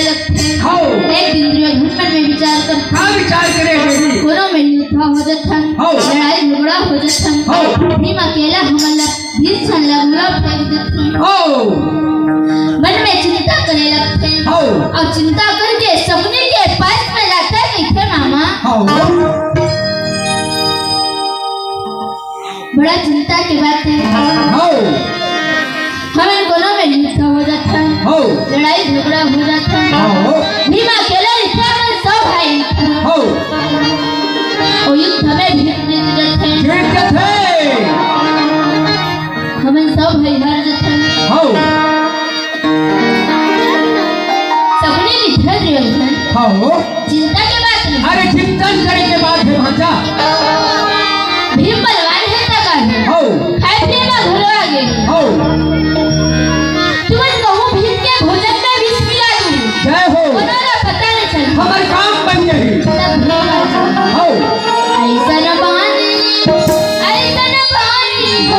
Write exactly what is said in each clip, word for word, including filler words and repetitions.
हौ। एक दिन दुर्योधन मन में विचार करथे। का विचार करे हे जी? कोनो में युद्ध हो जाथन, हौ। लड़ाई झगड़ा हो जाथन। हौ। भीम अकेला हमन ला, भीम सन ला घलो फेंक देथे। हौ। मन में चिंता करे लगथे। हौ। अउ चिंता करके सकुनी के पास में जाथे, कहिथे, मामा। हौ। बड़ा चिंता के बात हे। हौ। हमन कोनो में युद्ध हो जाथन। हौ। लड़ाई झगड़ा हो जाथन। हौ। भीम अकेला रहिथे, हमन सब भाई रहिथन। हौ। ओ युद्ध में भीम जीत जाथे। जीत जाथे। हमन सब भाई हार जाथन। हौ। सकुनी कहिथे, दुर्योधन। हौ। चिंता के बात नहीं। अरे, चिंतन करे के बात हे भांचा। भीम बलवान हे त का हे? हौ। खाए पिए मा घलो आगे। हौ। तुमन कहूँ भीम के भोजन में विष मिला दू। जय हो। कोनो ला पता नहीं चले। हमर काम बन जाही। तब भीम आ जाए। हौ। ऐसन बानी, ऐसन बानी।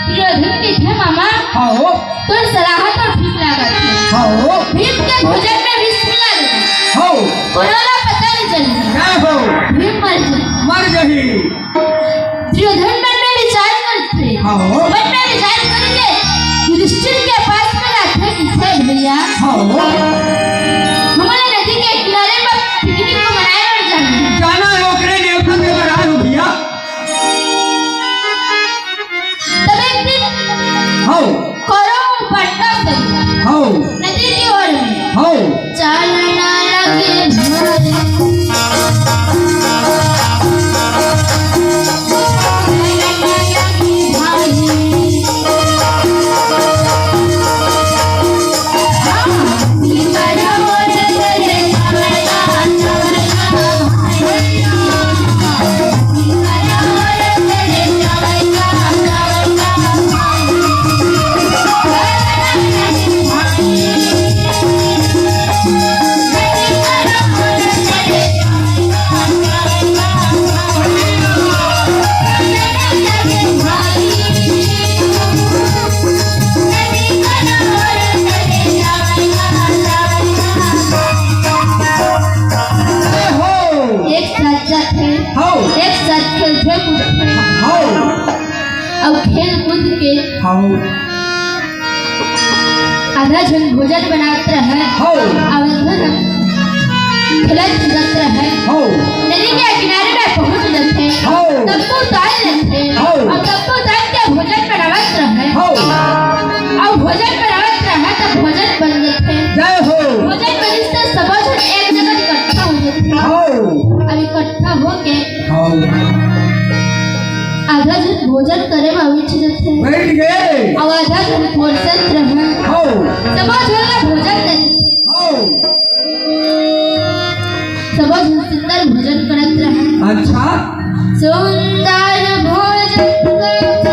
दुर्योधन कहिथे, मामा, हाँ हो। तोर सलाह तो ठीक लागत हे। हाँ हो। भीम के भोजन में विष मिला दे। हाँ। कोनो ला पता नहीं चली। ना हो। भीम मर जाए। मर जाही। दुर्योधन मन में विचार करथे। हाँ हो। मन में विचार करके युधिष्ठिर के पास में जाथे, कहिथे, भैया। हाँ हो। हमन ला नदी के किनारे पर पिकनिक को मनाए बर जाना हे। जाना हे, ओकरे नेवता दे बर आए हो भैया। तब एक दिन हौ। कौरव पांडव दल हौ। नदी के ओर में हौ। चलना लगे भाई। एक साथ जाथे, हौ। एक साथ खेलथे कूदथे। हौ। अउ खेल कूद के हौ। आधा झन भोजन बनावत रहय। हौ। अउ आधा झन खेलत कूदत रहय। हौ। नदी के किनारे में पहुंच जाथे। हौ। तब तो उतार लेथे। हौ। अउ तब तो उतार के भोजन बनावत रहय। हौ। अउ भोजन बनावत रहय, तब भोजन बन जाथे। जय हो। भोजन बनिस त सबो झन एक जगह इकट्ठा हो जाथे। हौ। अउ इकट्ठा होके हौ। आधा झन भोजन करे बर बइठ जाथे। बइठ गे। अउ आधा झन खोरसत रहय। हौ। सबो झन ला भोजन देथे। हौ। सबो झन सुंदर भोजन करत रहय। अच्छा। सुंदर भोजन करत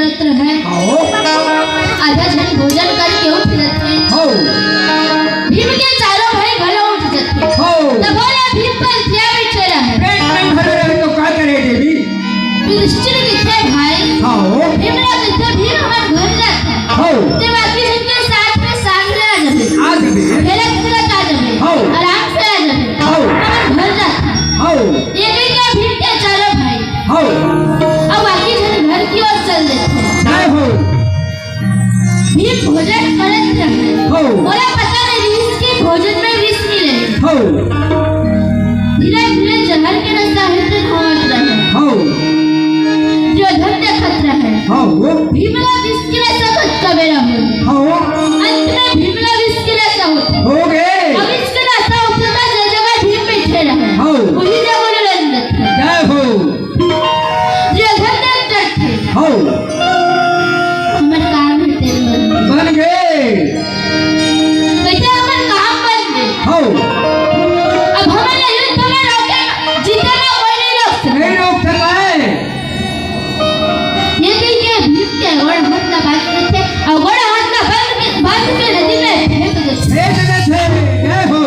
रहय। हव। आधा झन भोजन करके उठ जथे। हव। भीम के चारों भाई घलो उठ जथे। हव। तभो ले भीम पंथिया बइठे रहय। पेट में भरे रहे तो का करे देवी? युधिष्ठिर कहिथे भाई। हव। भीम ला कहिथे, भीम हमर घर जाथे। हव। ते बाकी झन के साथ में सांझ ले आ जाबे। आ जाबे। खेलत खेलत आ जाबे। हव। आराम से आ जाबे। हव। हमर घर जाथे। हव। ये कहिके भीम के चारों भाई हव। अउ बाकी झन घर की ओर चल देथे। जय हो। भीम भोजन करत रहय। हव। ओला पता नइ रिहिस कि भोजन में विष मिले। हव। धीरे-धीरे जहर के नशा हे तेन होवत रहय। हव। दुर्योधन देखत रहय। हव। भीम ला विष के नशा कतका बेरा होगे। हव। अंत में भीम ला विष के नशा होगे। होगे। अब विष के नशा होथे त जे जगह भीम बइठे रहय। हव। उही जगह ले लंदत हे। जय हो। दुर्योधन देख डरथे। हव। हमर काम हे तेन बन गे। बन गे। कहिथे हमर काम बन गे। हव। अब हमन ला युद्ध में रोके, जीते में कोई नइ रोक सकय। नइ रोक सकय। ये कहिके भीम के गोड़ हाथ ला बांध देथे, अउ गोड़ हाथ ला बांध के, बांध के नदी में फेंक देथे। फेंक देथे। जय हो।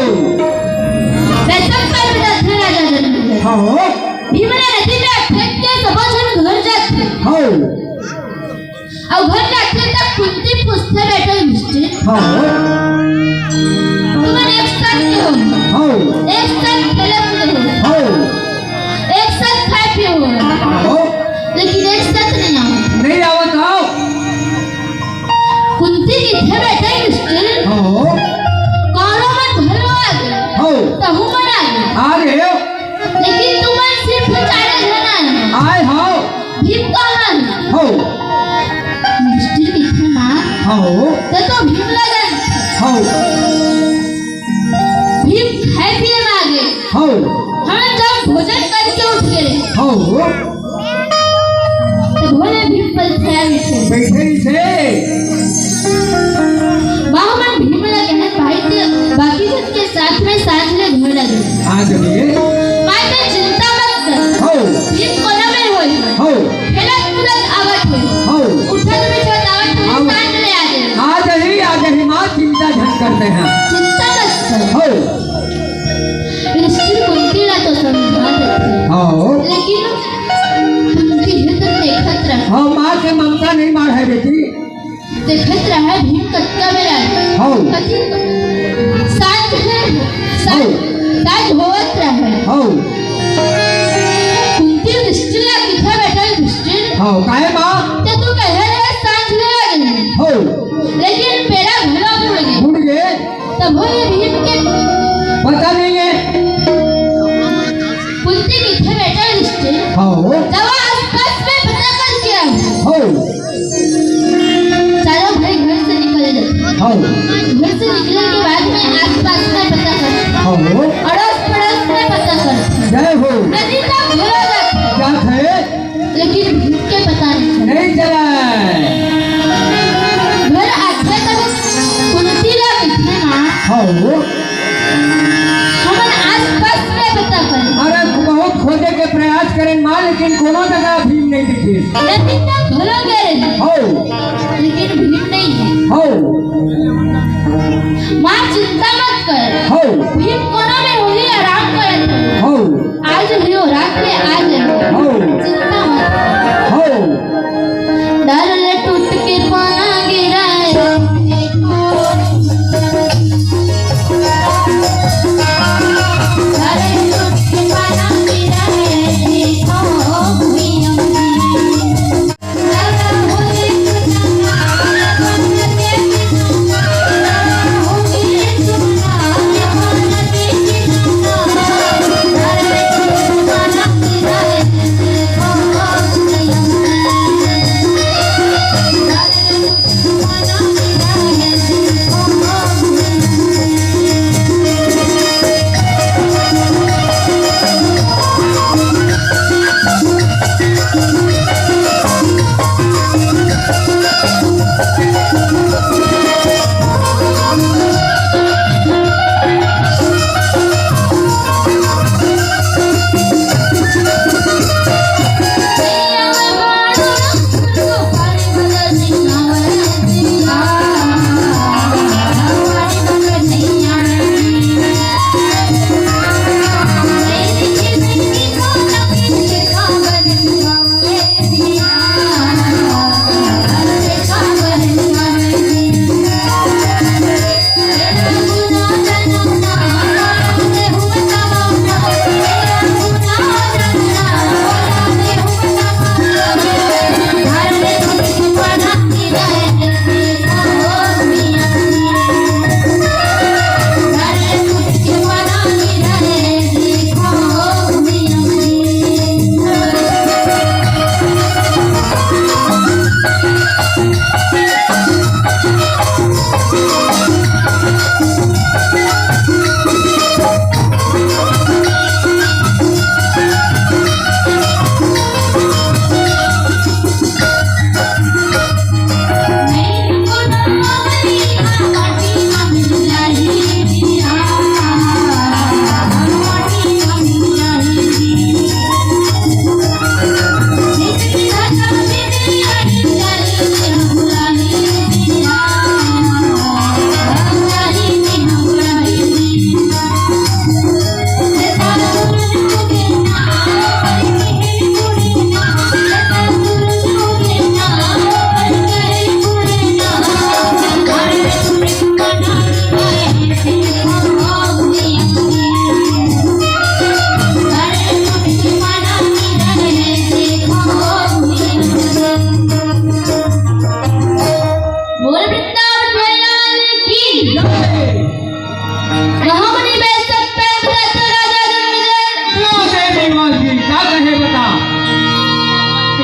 वैशंपायन में दस राजा जन्म ले। हव। भीम ला नदी में फेंक के सबो झन घर जाथे। हव। अउ घर जाथे त कुंती पूछथे, बेटा युधिष्ठिर। हव। तुमन एक साथ के हो। हव। एक साथ खेले कूदे हो। हव। एक साथ खाए पिए हो। हव। लेकिन एक साथ नइ आवत। नइ आवत हव। कुंती कहिथे, बेटा युधिष्ठिर। हव। कौरव मन घलो आ गे। हव। तहू मन आ गे। आ गे। लेकिन तुमन सिर्फ चारे झन आए हो। आए हव। भीम कहाँ हे? हव। युधिष्ठिर कहिथे, माँ, हव। ते तो भीम ला जानथे। हव। भीम खाए पिए में आ गे। हव। हमन जब भोजन करके उठ गे। हव। तभो ले भीम पंथिया बइठे। बइठे रहिथे। माँ मन भीम ला कहे, भाई ते बाकी झन के साथ में सांझ ले घर आ जाबे। आ जाबे। माँ ते चिंता मत कर। हव। भीम कोनो मेर होही। हव। खेलत कूदत आवत होही। हव। उठत बइठत आवत होही, आव-, सांझ ले आ जाही। आ जाही, आ जाही माँ, चिंता झन कर तेंहा। चिंता मत कर। हव। युधिष्ठिर कुंती ला तो समझा देथे। हव। लेकिन कुंती हे त देखत रहे। हव, माँ के ममता नइ मार हे बेटी। देखत रहे भीम कतका बेरा। हव। कथी सांझ हे, सांझ, हव। सांझ होवत रहे। हव। कुंती युधिष्ठिर ला कहिथे, बेटा युधिष्ठिर। हव, काहे माँ? ते तो कहे रहे सांझ ले आ जाही। हव। लेकिन बेरा घलो बुड़ गे। बुड़ गे। तभो ले भीम के पता नइ हे। कुंती कहिथे, बेटा युधिष्ठिर। हव। जावा आसपास में पता करके आवा। हव। चारों भाई घर से निकल जाथे। हव। घर से निकले के बाद में आसपास में पता करथे। हव। अड़ोस पड़ोस में पता करथे। जय हो। नदी तक घलो जाथे। जाथे। लेकिन भीम के पता नइ चले। नइ चले। घर आथे तब कुंती ला कहिथे, माँ। हव। हमन आसपास में पता करेन। अरे, बहुत खोजे के प्रयास करेन माँ, लेकिन कोनो जगह भीम नइ दिखिस। नदी तक घलो गेन। हव। लेकिन भीम नइ हे। हव। माँ चिंता मत कर। हव। भीम कोनो मेर होही, आराम करत होही। हव। आज ही हो, रात में आज ही। हव। चिंता मत कर। हव। डाल टूट के पाना गिरा है।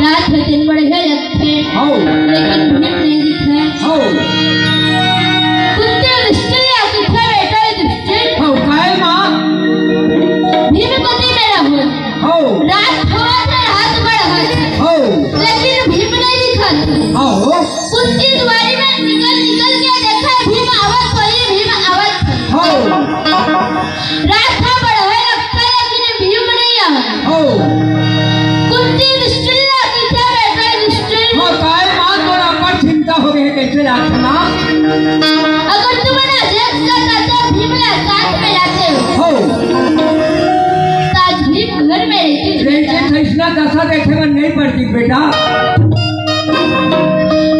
रात हे तेन बढ़िया लगथे, हौ। लेकिन भीम नहीं दिखय। हौ। कुंती युधिष्ठिर ला कहिथे, बेटा युधिष्ठिर। हौ, काय माँ? भीम कति मेरा हो। हौ। रात होवत हे, रात बढ़त हे। हौ। लेकिन भीम नहीं दिखत। हौ। कुंती दुवारी में निकल निकल के देखे, भीम आवत होही, भीम आवत होही। हौ। रात ह बढ़े लगथे, लेकिन भीम नहीं आवय। हौ। कुंती युधिष्ठिर ला कहिथे, बेटा युधिष्ठिर। हौ, काय माँ, तोला अब्बड़ चिंता हो गे हे, कइसे जात हे माँ? अगर तुमन आज एक साथ आते, भीम ला साथ में लाते हो, हौ। तो आज भीम घर में रहितिस। लेकिन अइसना दशा देखे बर नहीं पड़तिस बेटा।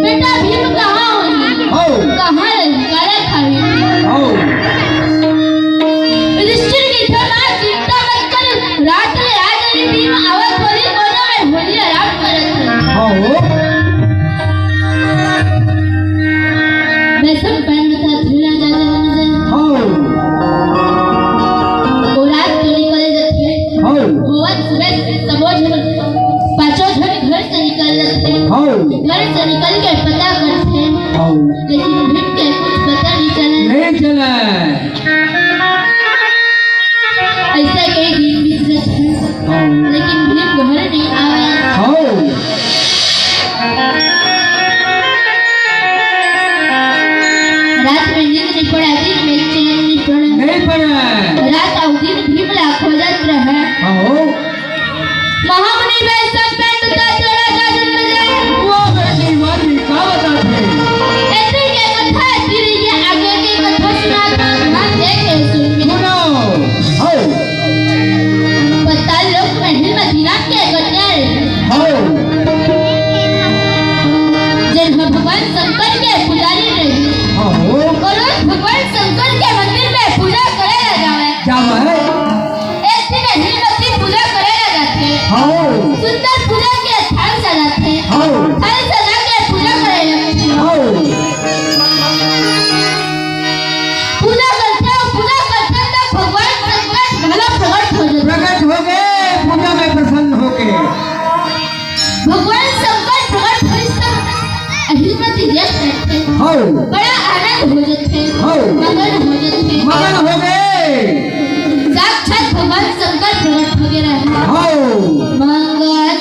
बेटा, भीम कहाँ होही? हौ। कहाँ रही? काला खाही? हौ। युधिष्ठिर कहिथे, माँ, चिंता मत कर, रात ले आ जाही, भीम आवत होही, कोनो में होही, आराम करत होही। हौ। वैसे पैर में था, थोड़ा ज्यादा बन जाए। हौ। वो रात तो निकल जाती है। हौ। होवत सुबह सबो झन, पाँचों झन घर से निकल जाथे। हौ। घर से निकल के पता करथे। हौ। लेकिन भीम के कुछ पता नहीं चले। नहीं चले। ऐसा कई दिन बीत जाथे। हौ। लेकिन भीम घर नहीं आवे। हौ। रात में नींद नहीं पड़े, दिन में चैन नहीं पड़े। नहीं पड़े। रात अउ दिन भीम ला खोजत रहे। हौ। महामुनि वैशंपायन बतात हे, राजा जनमेजय। वाह बेटी, वाह जी, का बतात हे? एती के कथा, एती रहिके आगे के कथा सुनात हँव, ध्यान दे के सुनबे। सुनाओ। हौ। पाताल लोक में हिमवती नाम के कन्या रहे। हौ। जेन ह भगवान शंकर के पुजारी रहे। हौ। वो रोज भगवान शंकर के मंदिर में पूजा करे ला जावे। जावे। एक दिन हिमवती पूजा करे ला जाथे। हौ। सुंदर पूजा के थाल सजाथे। हौ। थाल सजा के पूजा करे लगथे। हौ। पूजा करथे अउ पूजा करथे त भगवान शंकर घलो प्रकट हो जाथे। प्रकट हो गे, पूजा में प्रसन्न हो गे। भगवान शंकर प्रकट होइस त अहिलमती देख सकथे। हौ। बड़ा आनंद हो जाथे। हौ। मगन हो जाथे। मगन हो गे। साक्षात भगवान शंकर प्रकट हो गे रहे। हौ। मगन